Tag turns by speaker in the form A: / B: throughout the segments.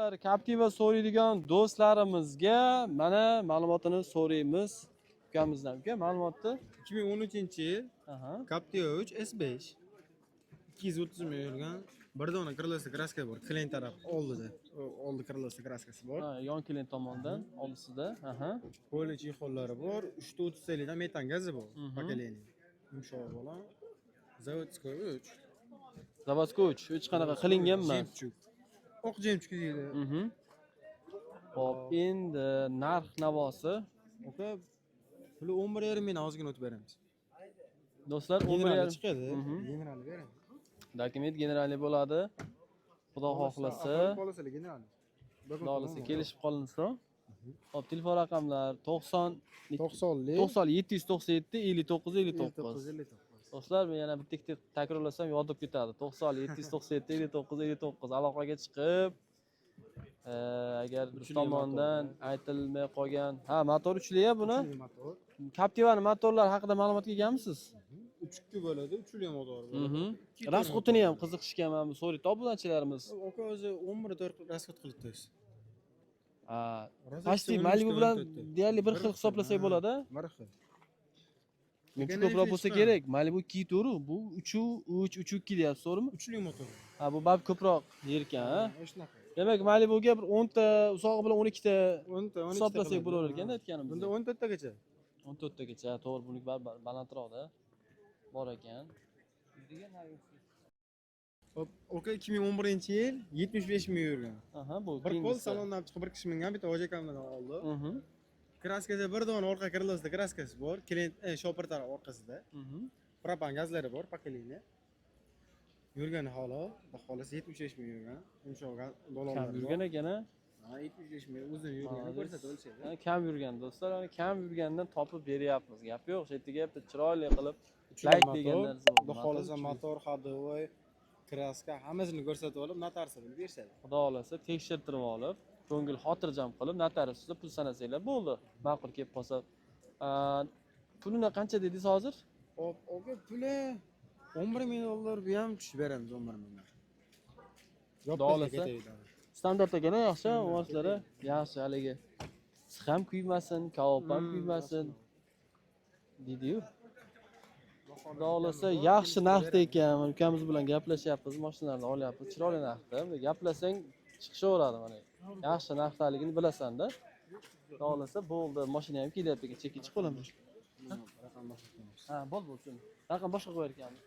A: Do'stlar, Captiva so'raydigan do'stlarimizga mana ma'lumotini so'raymiz ukamizdan. Uka, ma'lumotni.
B: 2013-yil
A: Aha.
B: Captiva 3 S5 230 ming yurgan. Bir dona крылоsi краска bor. Klient taraf oldida. O, oldi крылоsi краскasi bor.
A: Ha, yon klient tomondan oldisida. Aha.
B: Qo'yli chexollari bor. 330 dan metan gazi bor. Поколение. Yumshoq bola. Заводской 3.
A: Заводской 3, hech qanaqa qilingan emas.
B: Жемчуг. Oq жемчуг deydi.
A: Xo'p, endi narx navosi
B: Aka, puli 11,5 ming ozgina o'tib beramiz.
A: Do'stlar,
B: Generali
A: 11,5
B: chiqadi. Generali beramiz.
A: Dokument generali bo'ladi. Xudo xohlasa,
B: Xohlasalar generali.
A: Xudo xohlasa kelishib qolinsa. Xo'p, telefon raqamlar 90
B: 90lik
A: 90 797 59 59.
B: 59.
A: Do'stlar, men yana bitta ikkita takrorlasam yodib ketadi. 90 797 59 59 aloqaga chiqib, agar biz
B: Uchli
A: tomondan aytilmay qolgan, ha, motor uchli-ya buni.
B: Uchli motor.
A: Captiva'ni motorlari haqida ma'lumotga egamisiz?
B: 3-2 bo'ladi, uchli motor bo'ladi. Ikki
A: Расход ini ham qiziqishgan mana bu so'raydi obunachilarimiz.
B: Aka o'zi 11,4 расход qilibdi o'zi.
A: Ha,
B: Rosa
A: почти
B: 13
A: Malibu
B: ta,
A: bilan
B: 14 ta.
A: deyarli bir
B: Bir
A: xil
B: xil,
A: hisoblasak
B: ha.
A: bo'ladi.
B: Bir xil.
A: Menimcha
B: Lekin
A: ko'proq
B: nechta
A: bo'lsa
B: chiqqan?
A: kerak. Malibu 2 to'g'ri, bu 3 3 3 2 deyapsiz, to'g'rimi?
B: Uchli motor.
A: Ha, bu baribir ko'proq yerkan, ha?
B: Shunaqa.
A: Demak, Malibuga bir 10 ta, uzog'i bilan 12 ta
B: 10 ta, 12 ta
A: hisoblasak
B: qiladi.
A: bo'lar ekanda aytganimizdek.
B: Bunda 14 tagacha.
A: 14 tagacha, to'g'ri, buniki baribir balandroqda bor ekan.
B: Hop, aka 2011-yil 75 ming yurgan.
A: Aha, bu
B: Bir qo'l
A: keyingisi.
B: salondan chiqib bir kishi mingan, bitta hoji akamdan oldi. Краска si bir dona orqa крыло sida краска si bor, klient shopir taraf orqasida. Propan gazlari bor, поколение. Yurgan holi, xudo xohlasa 75 ming yurgan. Yumshoq gaz
A: Kam
B: balonlar bor.
A: yurgan ekan, a?
B: Ha, 75 ming o'zini yurganini
A: Молодец.
B: ko'rsatib olishadi.
A: Ha, kam yurgan do'stlar, ana kam yurgandan topib beryapmiz. Gap yo'q, shu yerga bitta chiroyli qilib
B: Uchli
A: like
B: motor,
A: degan narsa bor.
B: Xudo
A: Motor
B: xohlasa
A: uchli.
B: motor, ходовой, краска hammasini ko'rsatib olib, notariusga bilib berishadi.
A: Xudo xohlasa tekshirtirib olib, ko'ngil xotirjam qilib, notariusda pul sanasanglar bo'ldi. Ma'qul kelib qolsa. Pulini qancha dedingiz hozir?
B: Hop, aka puli 11 ming dollar, bu ham tushib beramiz 11 mingdan.
A: Xudo xohlasa. Standart ekan, yaxshi, moshlari yaxshi haligi. Six ham kuymasin, kabob ham kuymasin deydi-yu. Xudo xohlasa yaxshi narxda ekan. Mana ukamiz bilan gaplashyapmiz, mashinalarni olyapmiz, chiroyli narxda. Bunday gaplasang chiqishaveradi mana. Yaxshi narxdaligini bilasan-da. Xudo xohlasa bo'ldi, mashina ham kelyapti ekan, chekka chiqib qolaman.
B: Raqam boshqa qo'yamiz.
A: Ha, bo'ldi, bo'ldi. Raqam boshqa qo'yar ekanmiz.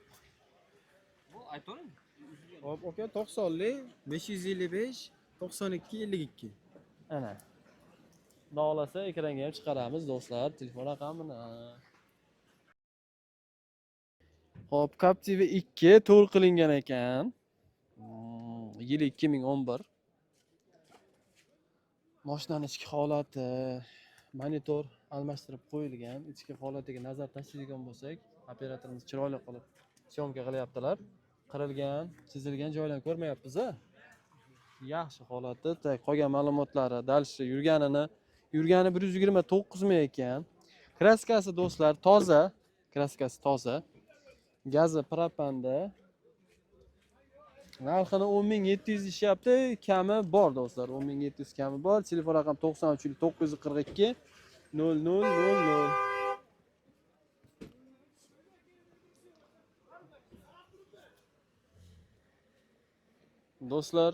B: Hop, aka 90lik 555 92 52.
A: Ana. Xudo xohlasa ekranga ham chiqaramiz do'stlar, telefon raqamini. Xo'p, Captiva 2 to'g'ri qilingan ekan. Yili 2011. Mashinani ichki holati, monitor almashtirib qo'yilgan. Ichki holatiga nazar tashlaydigan bo'lsak, operatorimiz chiroyli qilib syomka qilyaptilar. Qirilgan, chizilgan joylarni ko'rmayapmiz a? Yaxshi holati. Так, qolgan ma'lumotlari, дальше yurgani 129 ming ekan. Краска si do'stlar toza, краска si toza. Gazi propanda. Narxini 10 700 deyishyapti, kami bor do'stlar, 10 700 kami bor. Telefon raqam 93 942 00 00. Do'stlar,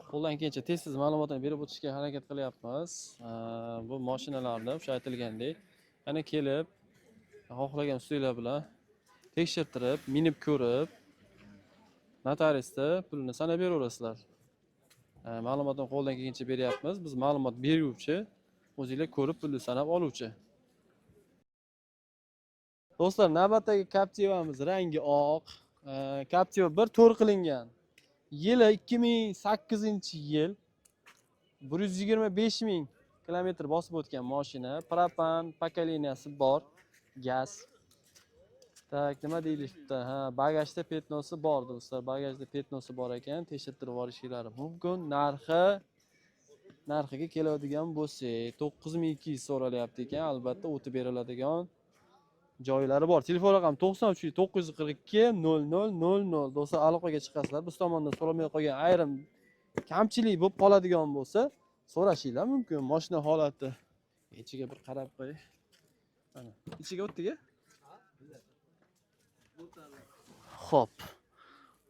A: qo'ldan kelgancha tez tez ma'lumotni berib o'tishga harakat qilyapmiz. Bu mashinalarni o'sha aytilgandek, yana kelib xohlagan ustinglar bilan tekshirtirib, minib ko'rib, notariusda pulini sanab beraverasizlar. Ma'lumotni qo'ldan kelgancha beryapmiz. Biz ma'lumot beruvchi, o'zinglar ko'rib pulni sanab oluvchi. Do'stlar, navbatdagi Captiva'miz rangi oq. Captiva 1 to'g'ri qilingan. Yili 2008-yil. 125 ming kilometr bosib o'tgan mashina. Propan поколения si bor. Gaz. Так, nima deyilishdi? Ha, bagajda пятно si bor do'stlar. Bagajda пятно si bor ekan, tekshirtirib olishingiz mumkin. Narxiga keladigan bo'lsak, 9200 so'ralyapti ekan, albatta o'tib beriladigan Joylari bor. Telefon raqami 93 942 00 00. Do'stlar, aloqaga chiqasizlar. Biz tomondan so'ramay qolgan ayrim kamchilik bo'lib qoladigan bo'lsa, so'rashinglar mumkin. Mashina holati. Ichiga bir qarab qo'y. Mana, ichiga o'tdik a? Xo'p.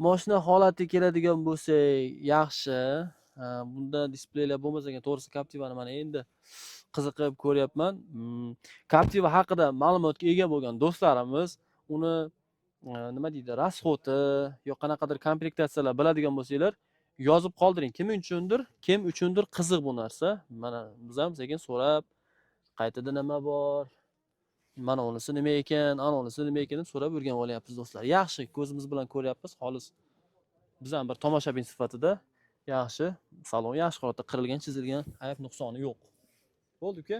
A: Mashina holatiga keladigan bo'lsak, yaxshi. Ha, bunda displeylar bo'lmasa ekan, to'g'risi Captiva'ni mana endi qiziqib ko'ryapman. Captiva haqida ma'lumotga ega bo'lgan do'stlarimiz uni nima deydi, расход i yo qanaqadir komplektatsiyalar biladigan bo'lsanglar, yozib qoldiring. Kim uchundir qiziq bu narsa. Mana biz ham sekin so'rab, qaytada nima bor, mana unisi nima ekan, ana unisi nima ekan deb so'rab o'rganib olyapmiz, do'stlar. Yaxshi, ko'zimiz bilan ko'ryapmiz. Xolis biz ham bir tomoshabin sifatida yaxshi, salon yaxshi holatda, qirilgan, chizilgan, ayb nuqsoni yo'q. Bo'ldi, uka.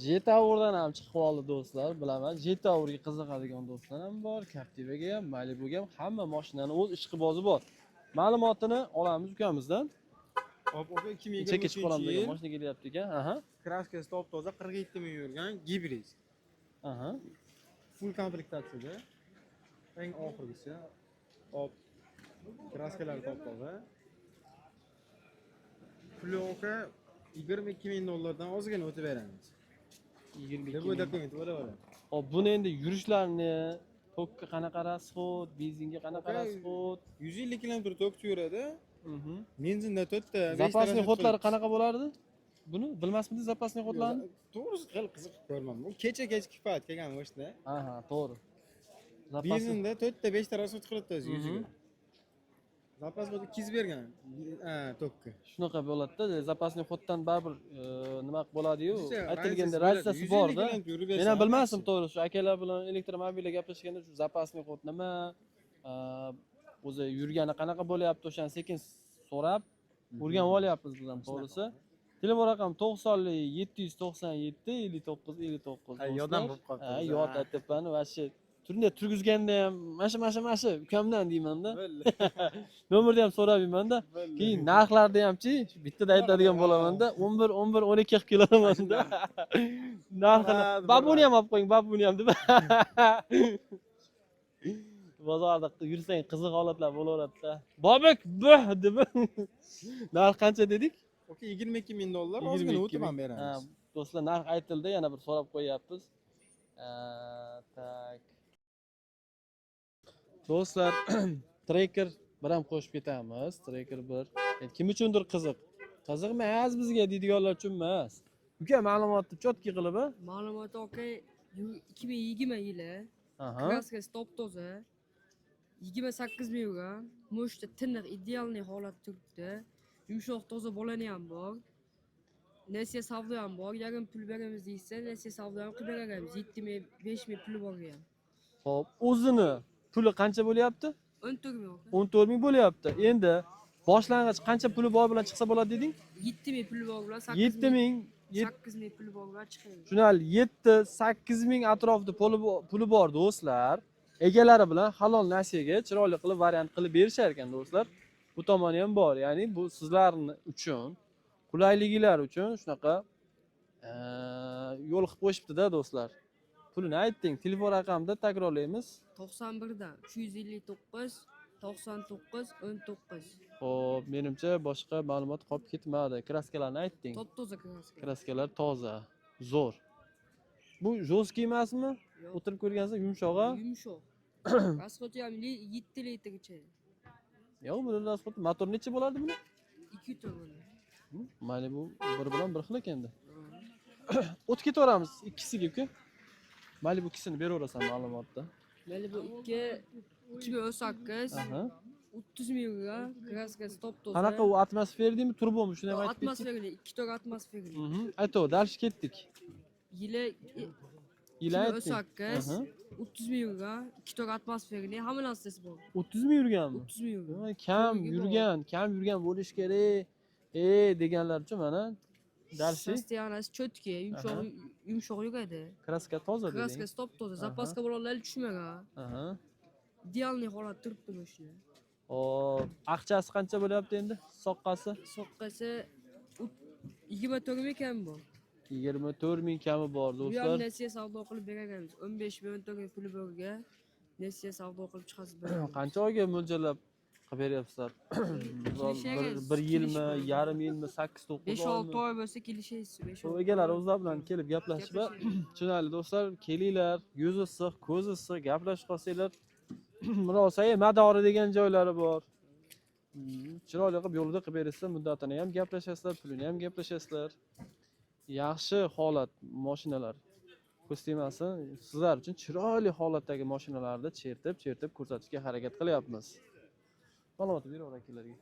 A: Jetourdan ham chiqib qoldi, do'stlar, bilaman. Jetourga qiziqadigan do'stlar ham bor, Captivaga ham, Malibuga ham, hamma mashinani o'z ishqibozi bor. Ma'lumotini olamiz ukamizdan.
B: Hop, aka,
A: Chekka chiqib qolamiz
B: 2023
A: degan
B: yil.
A: Mashina kelyapti ekan. Aha.
B: Краска si top toza, 47 ming yurgan, gibrid.
A: Aha.
B: Full komplektatsiyada. Eng oxirgisi. Hop. Краска lari top toza. Puli, aka, 22 ming dollardan ozgina o'tib beramiz.
A: 22
B: Любой
A: ming.
B: Dokument bo'laveradi.
A: Hop, buni endi yurishlarini, tokka qanaqa расход, benzinga qanaqa
B: Aka,
A: расход?
B: 150 kilometr tok yuradi. Benzinda to'rtta.
A: Запасный ход lari qanaqa bo'lardi? Buni bilmasmidingiz, запасный ход larni?
B: To'g'risi, hali qiziqib ko'rmadim. U kecha kechki payt kelgan mashina.
A: Aha, to'g'ri. Запасный
B: Benzinda to'rtta, beshta расход qiladi o'zi yuziga. Запас ход 200 bergan, ha, tokka.
A: Shunaqa bo'ladida, запасный ход dan baribir nima qilib bo'ladi-yu, aytilganda
B: разница
A: разница si borda.
B: Yurib
A: Men ham bilmasdim, to'g'risi, shu akalar bilan elektromobilda gaplashganda shu запасный ход nima, o'zi yurgani qanaqa bo'lyapti, o'shani sekin so'rab o'rganib olyapmiz biz ham, to'g'risi. Telefon raqam 90 797 59 59.
B: Ha, yoddan bo'lib qolibdi
A: Ha,
B: o'zi,
A: yod
B: ha.
A: aytyapman, вообще turni turgizganda ham mana shu ukamdan deymanda. Nomerni ham so'rab yurmanda. Keyin narxlarni hamchi bittada aytadigan bo'lamanda, 11 11 12 qilib kelamanda. Narxini
B: Ha,
A: babuni ham olib qo'ying, babuni ham deb. Bozorda yursang, qiziq holatlar bo'laveradida. Bobek buh deb. Narx qancha dedik?
B: Okey, 22 ming dollar, ozgina
A: 22
B: o'tib
A: ming.
B: ham beramiz.
A: Ha, do'stlar, narx aytildi, yana bir so'rab qo'yyapmiz. Так. Do'stlar, Tracker bir ham qo'shib ketamiz. Tracker bir. Endi kim uchundir qiziq. Qiziq emas bizga deydiganlar uchun emas. Uka, ma'lumotni чётко qilib, a?
C: Ma'lumot, aka, 2020 yili. Краска si top toza. 28 ming yurgan. Moshina tiniq, идеальный holatda turibdi. Yumshoq, toza bolani ham bor. Nesiya savdo ham bor. Yarim pul beramiz deysa, nesiya savdo ham qilib beramiz. 7 ming, 5 ming puli bor ham.
A: Xo'p, o'zini puli qancha bo'lyapti?
C: 14 ming, aka.
A: 14 ming bo'lyapti. Endi boshlang'ich qancha puli bor bilan chiqsa bo'ladi deding?
C: 7 ming puli bor bilan 8
A: 7 ming.
C: 8 ming puli bor bilan chiqadi.
A: Tushunarli. 7, 8 ming atrofida puli bor do'stlar. Egalari bilan halol nasiyaga chiroyli qilib variant qilib berishar ekan, do'stlar. Bu tomoni ham bor. Ya'ni bu sizlarni uchun, qulayliginglar uchun shunaqa yo'l qilib qo'yishibdi-da, do'stlar. Pulini aytding. Telefon raqamida takrorlaymiz.
C: 91 dan 359 99 19.
A: Xo'p, menimcha boshqa ma'lumot qolib ketmadi. Краска larni aytding.
C: Top toza краска.
A: Краска lar toza. Zo'r. Bu жесткий emasmi?
C: Yo'q.
A: O'tirib ko'rgansiz, yumshoq a?
C: Yumshoq. Расход i ham 7 litrgacha.
A: Yo'q, buni расход motor necha bo'lardi buni?
C: 2 ton buni.
A: Mayli, bu bir bilan bir xil ekanda. O'tib ketaveramiz ikkisiga, uka. Mayli, bu ikkisini beraverasan ma'lumotda.
C: Mayli, bu 2 2018 30 ming yurgan, краска si top toza.
A: Qanaqa u, atmosfera deymi, turbomi? Shuni ham aytib ketsak.
C: Atmosferali, 2 ton atmosferali.
A: Aytaver, дальше ketdik.
C: Yili
A: Yili aytding.
C: 2018 30 ming yurgan, 2 ton atmosferali, hamma narsasi bor.
A: 30 ming yurganmi?
C: 30 ming yurgan.
A: Ha, kam
C: Ko'rigi bor.
A: yurgan, kam yurgan bo'lishi kerak. E deganlar uchun mana дальше.
C: Состояние si чётко, yumshoq yumshoq yuradi.
A: Краска toza deding.
C: Краска si top toza, запаска bo'lganlar tushmagan. Идеальный holat turibdi mashina.
A: Hop, aqchasi qancha bo'lyapti endi? Soqqasi?
C: Soqqasi 24 ming ekan bu.
A: 24 ming kami bor
C: Bu ham
A: do'stlar.
C: Nesiya savdo qilib beramiz. 15 ming, 14 ming puli borga nesiya savdo qilib chiqasiz beramiz.
A: Qancha oyga mo'ljallab qilib beryapsizlar? Misol,
C: Kelishamiz,
A: bir yilmi,
C: kelishib
A: yarim yilmi, 8-9
C: 5-6
A: oymi?
C: Oy bo'lsa kelishaysiz. 5
A: Shu egalari o'zlari bilan kelib gaplashib, tushunarli do'stlar, kelinglar, yuz issiq, ko'z issiq, gaplashib qolsanglar, rosa madori degan joylari bor. Chiroyli qilib yo'lida qilib berishsa, muddatini ham gaplashasizlar, pulini ham gaplashasizlar. Yaxshi holat mashinalar. Ko'z tegmasin, sizlar uchun chiroyli holatdagi mashinalarni chertib, chertib ko'rsatishga harakat qilyapmiz. Ma'lumot beraver akalarga.